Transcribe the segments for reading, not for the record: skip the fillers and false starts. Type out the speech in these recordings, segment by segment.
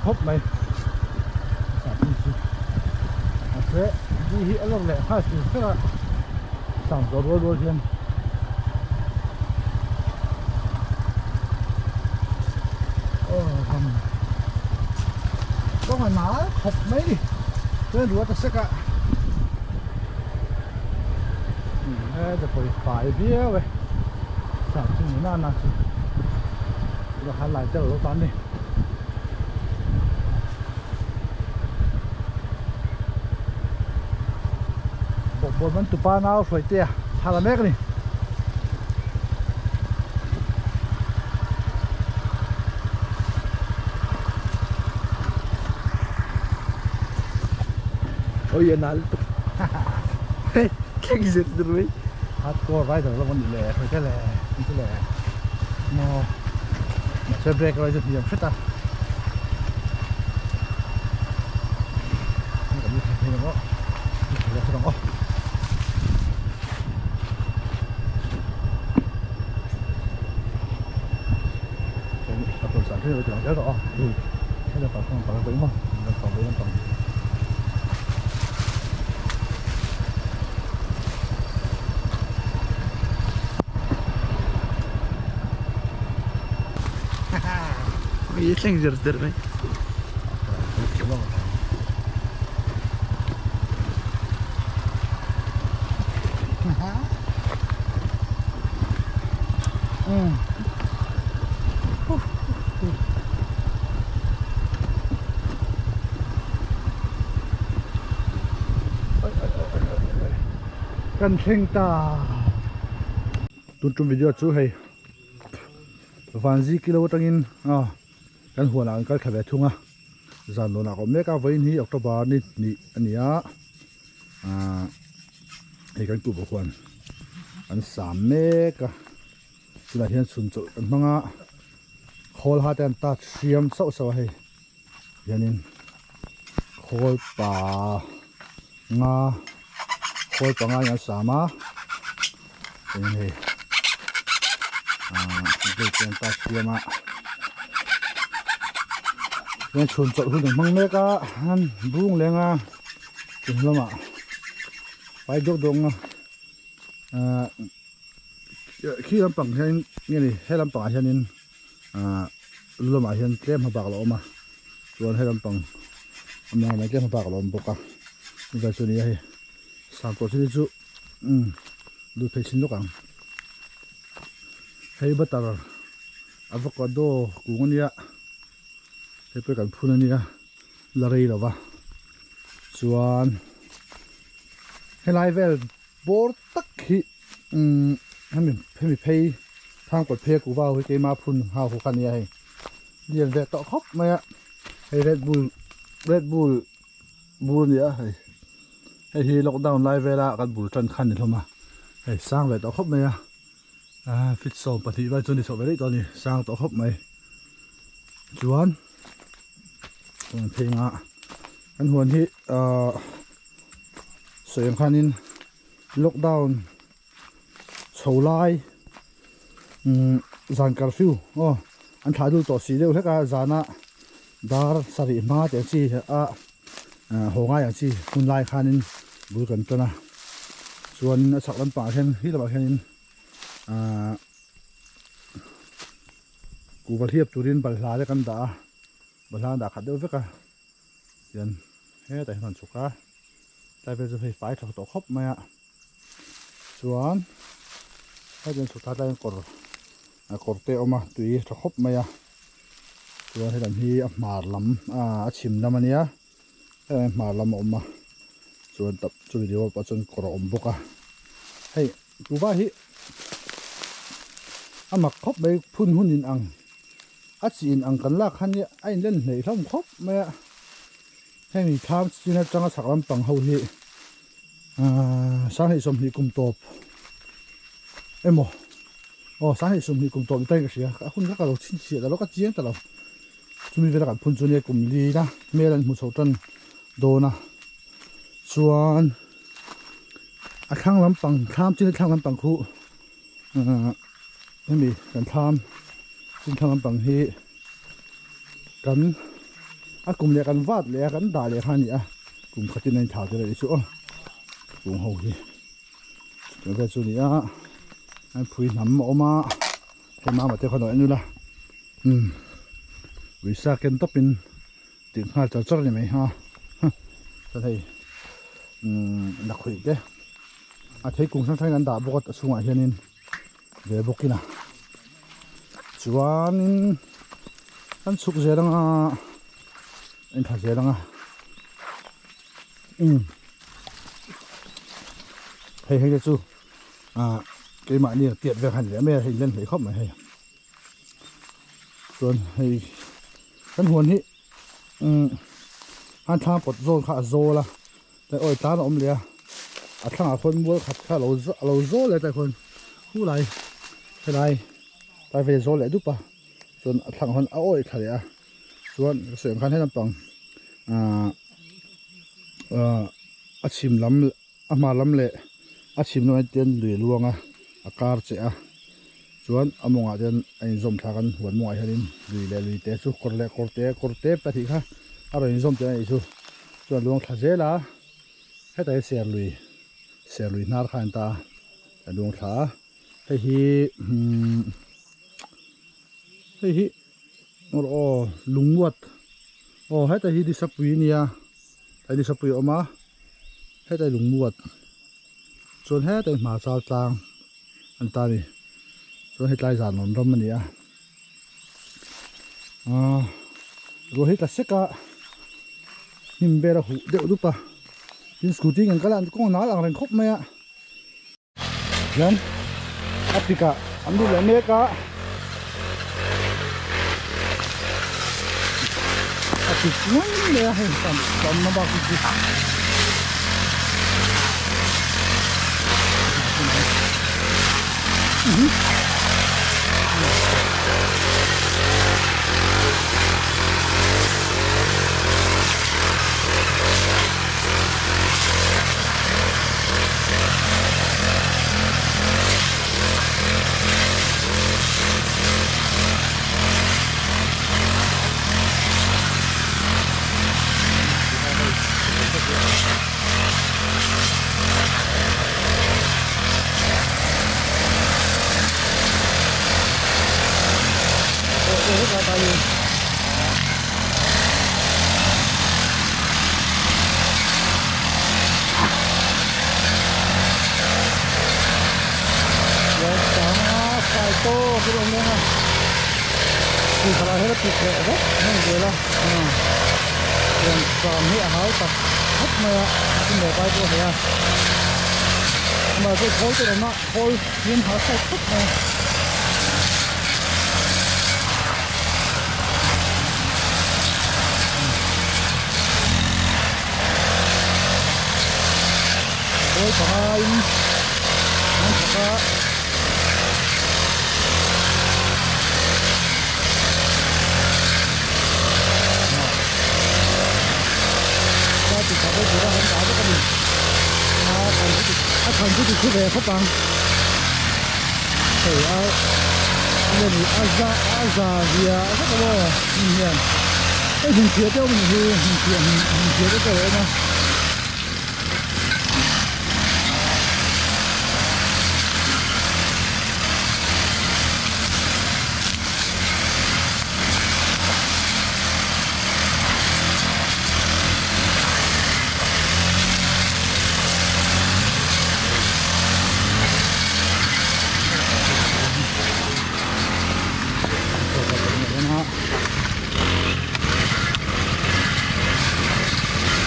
khawp mai sahni chu mahse di hi a lawr leh nghal tur ber a sang zawh rual rual hian aw ram kawng a nal khawp mai ni chuan ruah ta sek a he pawi fai viau e sah chu ni nana chu tuna khan lai tel lo tan ni. Bawkbawn man tupa nau hruai te a thla la mek a ni. Oi a nal tuk thleng zir zir mai. Hardcore rider lo ni le hruai te le ni te le maw mahse brake erawh hi chu hniam hret a kan ni thei thei ang aw ni thei lo hret ang aw. A tawn san hrep a ti lang zel tawh a he lampang kha lampang a vei maw lampang vei lampang Ui thleng zir zir mai. Kan thleng ta tun tum video chu hei vanzi kilo atangin a kan huanah an kal thla ve thung a zan dawnah ka awm mek a vawiin hi October ni hnih a ni a ah hei kan kuhva huan an sam mek a. Tunah hian chhun chawlh kan hmang a khawl ha te an tat hriam sauh sauh a hei hianin khawl pa nga khawl panga in an sam a chuanin hei ahh blade te an tat hriam a chuan chhun chawlh hun an hmang mek a an bung leng a chung lamah pai deuh deuh ang a ahh. Khi lampang hian nge ni he lampangah hianin ahh lu lamah hian tlem hmabak a lo awm a chuan he lampang a mawng lamah tlem hmabak a lo awm bawk a chuvang chu a ni a hei sangkawr chu ni chu umm lut phei chhin lawk ang hei butter avocado kung a nia hei pawh hi kan phun a nia la rei lo va chuan helai vel bawr tak hi umm hemi hemi phei thang kawt phei a kuhva ho hi keima phun hau ho kha ania hei lian ve tawh khawp mai a hei red bull red bull bur a ni a hei hei hi lockdown lai vela kan bul tan kha a ni hlawm a hei sang ve tawh khawp mai a ah feet 12 vai chu a ni chhoh ve daih tawh a ni sang tawh khawp mai chuan huan phei anga kan huan hi ahh sawi ang khanin lockdown chho lai umm zan curfew aw an thlah dul tawh si deuh hlek a zana dar sarih hma tih ang chi a haw ngai ang chi hun lai khanin bul kan tan a chuanin a chhak lampangah hian hi lamah hianin ahh kuhva hliap turin balhla te kan dah a balhla an dah khat deuh vek a tian hetah hian a rawn chhuk a tlai vel chu hei fai tha tawh khawp mai a chuan hetiang an chhuk thlai lai hian kawr kawr te a awm a tui tha khawp mai a chuan helam hi a hmar lam ah a chhim lam a nia heng hmar lam a awm a chuan tap chumi leh pawh chuan kawr a awm bawk a hei kuhva hi a mak khawp mai phun hun in ang a chi in ang kan lak khan hi a inlen hleih hlawm khawp mai a heng thlam chin atanga chhak lampang ho hi ahh sanghnih sawmhnih kum tawp emaw aw sanghnih sawmhnih kum tawp ni ta in ka hria a hun kha ka lo chhinchhiah ta lo ka chiang ta lo chumi vela kan phun chu nia kum li na hmel an hmu chho tan dawn a chuan a thlang lampang thlam chin a thlang lampang khu ahh hemi kan thlam chin thlang lampang hi kan. A kum leh kan vat leh a kan dah leh kha a ni a kum khatin a inthah tel a nih chu aw kung ho hi chutiang vel chu a ni a an phui hnam a awm a hei mama te khawn a en ula umm uisa ken tawpin tih nghal char char a ni mai ha chuan hei umm lakhuih te a theikung hrang hrangin an dah bawk a chhungah hianin ve bawkin a chuanin kan chhuk zel anga en thla zel anga umm hei hei te chu ah keimahni ang tiat vel kha ani leh mai a hei inlen hleih khawp mai hei chuan hei kan huan hi umm han thlang pawt zawn kha a zawl a. Hei awi tlan a awm leh a, a thlangah khawn mual khat kha alo alo zawl leh ta khawn khulai helai tlai vel zawl leh dup a chuan a thlangah khawn a awi thla leh a chuan ka sawi ang khan he lampang ahh ahh a chhim lam a hma lam leh a chhim lamah hian lui a luang a a kar che a chuan a mawngah te a inzawm thlak an huan mawngah hianin lui leh lui te chu kawr leh kawr te kawr te pahnih kha a rawn inzawm teh a nih chu. Chuan luang thla zel a, hetah hi serlui serlui hnar kha a ni ta a, a luang thla a, hei hi umm hei hi aw aw lungmuat aw hetah hi disapui a nia hei disapui a awm a hetah hi lungmuat chuan hetah hi hmarchal tlang a ni ta a ni chuan hei tlai zan rawn ram a ni a. Aaa ruah hi tla sek a hnim vel a huh deuh dup a tin scooty kan kal a an kawng nal ang reng khawp mai a hian a pik ah an lut leh mek a a pik mai mai a hei tam tam na bak hi chu. Khawl hian ha sawt khawp mai a. Khawl panga in an thawk a. A than chu ti thu ve khawp ang hei a enge ni a za a za zia vek a maw hmun hian hei hmunphiah te awm a ni hi hmunphiah hmunphiah te pawh a awm a.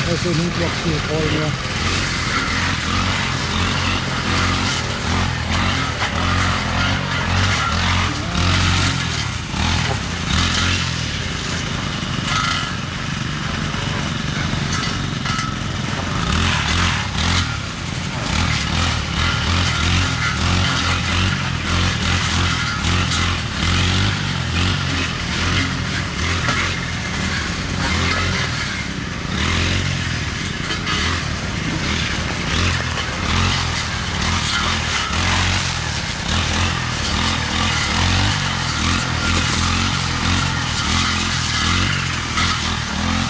Hei chu hnung tluak chi khawl a nia.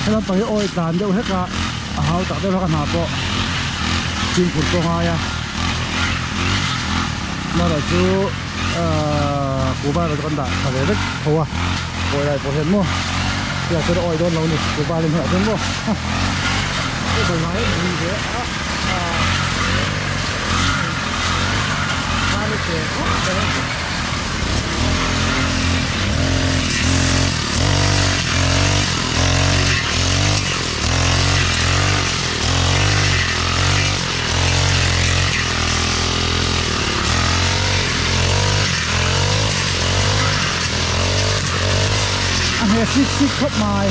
Helam pang hi awi tlan deuh hlek a, a hau tak deuh hlek a hna pawh fimkhur pawh a ngai a. Amaherawh chu ahh kuhva erawh chu kan dah tha ve vek tho a, awi lai pawh hian maw chutah chuan a awi dawn lo a ni kuhva lim hunah chuan maw ha hei balhla hi a ni ve a ahh hei kham a che khawp mai. A hne sik sik khawp mai.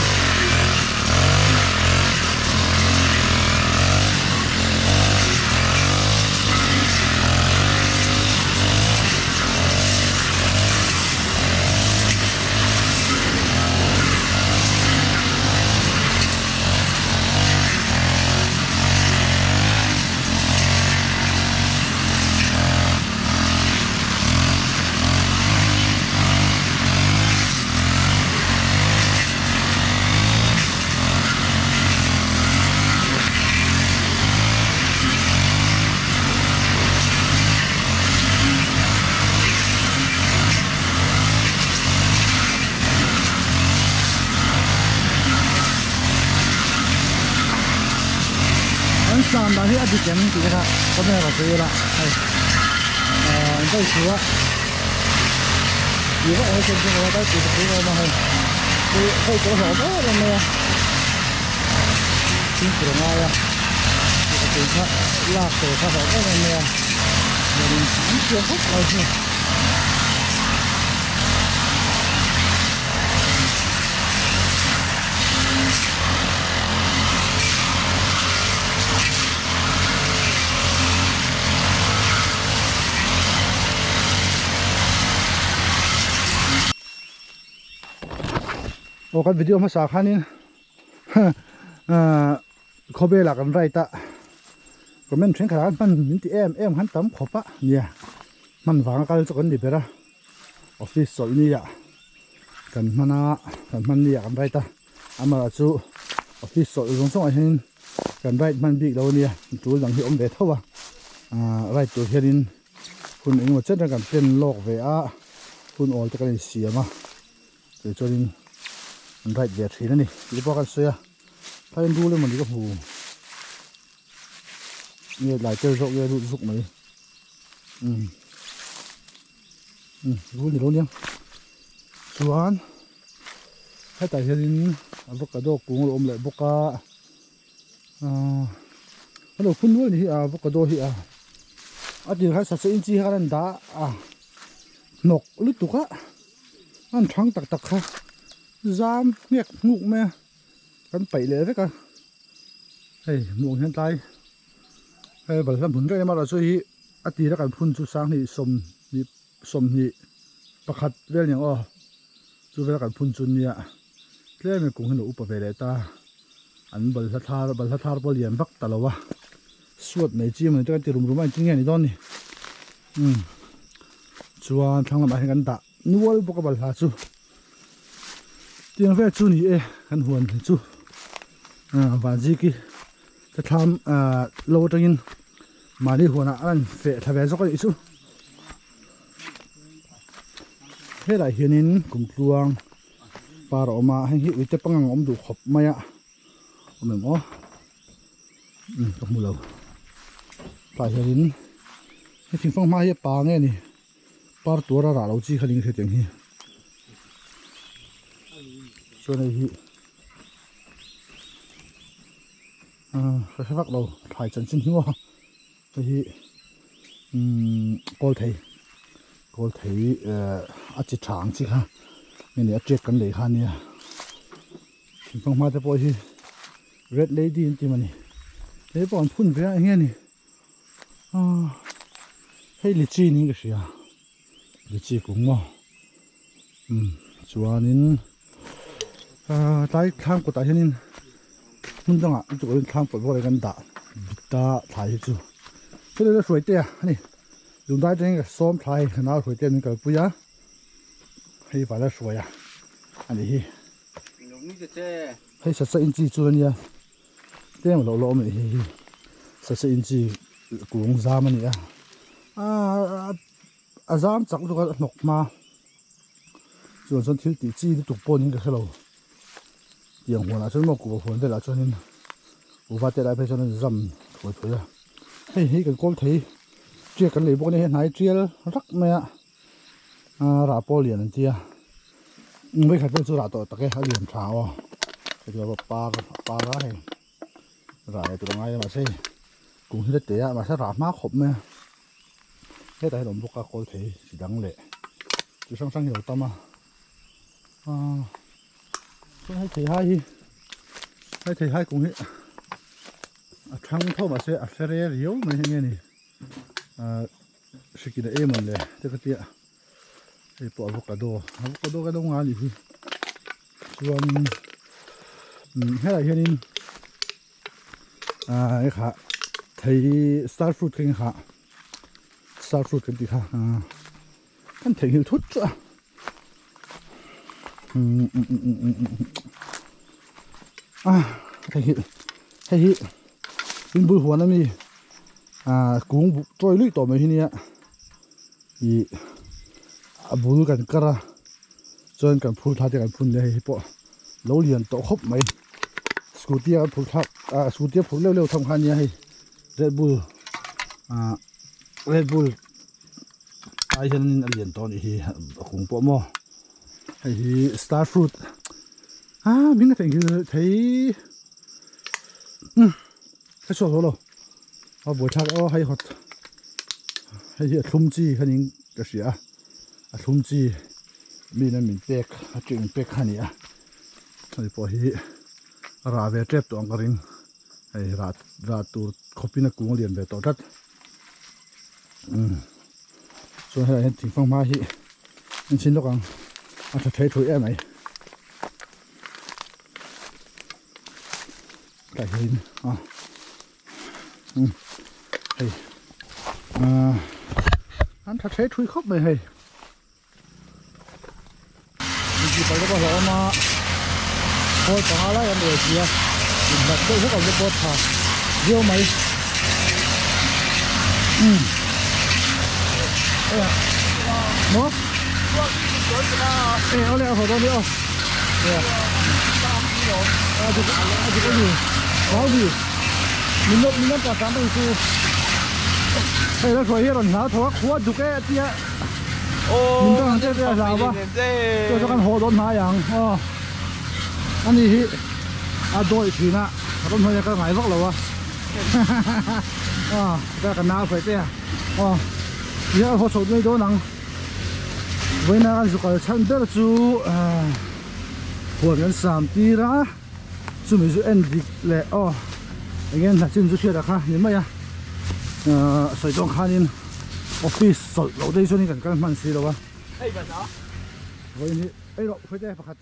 An sam dan hi a dik em tih te kha comment rawn sawi ila hei ahh an daih thu a tih vak ang chuan a daih tih ka awm a hei hei chu a hlawm em em mai a thingpui a ngai a tih kha lak tur kha hlawm em em mai a chuanin an thiam khawp mai hi. Aw kan video hmasa khanin ahh khawvelah kan right a comment thenkhat ah khan hman min ti em em khan tam khawp a nia hman vanga kal chu kan ni ber a office chawlh ni ah kan hman a kan hman ni ah kan right a amaherawh chu office chawlh zawng zawng ah hianin kan right hman bik lo ania tul dang hi a awm ve tho a ahh right tur hianin hun engemaw chen kan plan lawk ve a hun awl te kan insiam a. Tih chuanin an right ve thin a ni tih pawh kan sawi a tlaiin rul emawni ka hmu nge tlai tel zawk nge lut zuk mai umm umm rul ni lo nia chuan hetah hianin avocado kung a lo awm leh bawk a ahh a lo phun nual a ni hi a avocado hi a a tir khan sase inchi khan an dah a hnawk lutuk a. An thang tak tak kha zam nghek nghuk mai a kan paih leh vek a hei hmuh ang hian tlai hei balhla hmun vek emaw chu hi a tira kan phun chu sanghnih sawmhnih sawmhnih pakhat vel ni ang aw chu vela kan phun chu nia tlem in kum hi a lo upa ve leh ta an balhla thar balhla thar pawh lian vak ta lo a suat mai chi emaw ni te kan ti rum rum a engtin nge ni dawn ni umm chuan thlang lamah hian kan dah nual bawk a balhla chu tiang vel chu ni e kan huan chu ah vanziki te thlam ah lo atangin mahni huanah a rawn feh thla ve zawk a nih chu helaiah hianin kumtluang par a awm a heng hi uite pangang a awm duh khawp mai a awm em aw. Umm ka hmu lo tlai hianin he thingfang hma hi a pa nge ni par tuar a rah lo chi kha ning hriat ang hi chuan hei hi ah ka hre vak lo thlai chanchin hi maw hei hi umm kawl thei kawl thei eh a chi tha ang chi kha nge ni a tiak kan lei kha ania thingfang hma te pawh hi. Red lady an ti mawni hei pawh an phun ve a enge ni ah hei lichi niin ka hria lichi kung maw umm chuanin ah tlai thlam kawtah hianin hmun dangah chu thlam kawt bulah hian kan dah bit a thlai hi chu chulai la hruai te a ani lungdai atangin ka sawm thlai ka nau hruai te min kalpui a hei vala hruai a ani hi. Hei sasa inchi chu ania tlem a lo la awm a nih hi hei sasa inchi kung zam a ni a aaa a zam chak lutuk a a hnawk hma chuan chuan thil tih chi lutuk pawh niin ka hrelo tiang huanah chuan maw kuhva huan velah chuanin kuhva te lai phei chuan a zam thuai thuai a hei hi kan kawl thei tiak kan lei bawk a nia hei hnai tial rak mai a. A rah pawh lian an tia vawikhat vel chu rah tawh tak e a lian tha aw hetiang pawh par a par a hei rah leh tur a ngai a mahse kum hi la teh a mahse rah hma khawp mai a hetah hian a awm bawk a kawl thei chi dang leh chi hrang hrang hi a lo tam a aaa chuan hei theihai hi hei theihai kung hi a thang tho mahse a fere riau mai hi nge ni ahh. Hrikin a em ang le te ka tia hei pawh avocado avocado ka lo nga anih hi chuanin umm helaiah hianin ahh hei kha thei star fruit kha kha star fruit kan tih kha ahh kan theihnghilh thut chu a umm umm umm umm umm a theihnghilh hei hi in bul huan ami. Ahh kung chawi luih tawh mai hi nia ih a bul kan kar a chuan kan phur thla te kan phun leh hei hi pawh lo lian tawh khawp mai scooty a kan phur thlak ah scooty a phur leuh leuh tham kha ania hei red bull ah red bull ai hianin a lian tawh a nih hi a kung pawh maw hei hi star fruit ah hming a theihnghilh thei umm. Ka chhuak zo lo a buaithlak aw hei hawt hei hi a thlum chi kha niin ka hria a a thlum chi mi in a min pek a ṭih min pek kha a ni a hei pawh hi a rah ve tep tawh ang ka ring hei rah rah tur khawp in a kung a lian ve tawh tlat umm chuan helaiah hian thingfang hma hi an chhin lawk ang a tha thei thui em mai. Tah hian a umm hei ahh an tha thei thui khawp mai hei inti palh te pawh a hlauhawm a khawl panga lai an ruai si a inhlat deuh hlek awm te pawh a tha viau mai umm maw e awle a haw dawn hi aw. Hei la hruai hi a rawn hlau tho a khua duk e a tia min dang ang te te a hlau a chu chu kan haw dawn hnai ang aw ani hi a dawih thin a a rawn hnuai a ka ngai vak lo a aw ka nau hruai te a aw tihian a haw chho mai dawn ang. Vawiina kan zu kal chhan ber chu huan kan sam tir a chumi chu en dik leh aw eng nge hna chin chu hriat ah kha ni mai a sawi dawn khanin office chawlh loh daih chuanin kan kal hman si lo a vawiin hi ei rawh hruaite pakhat.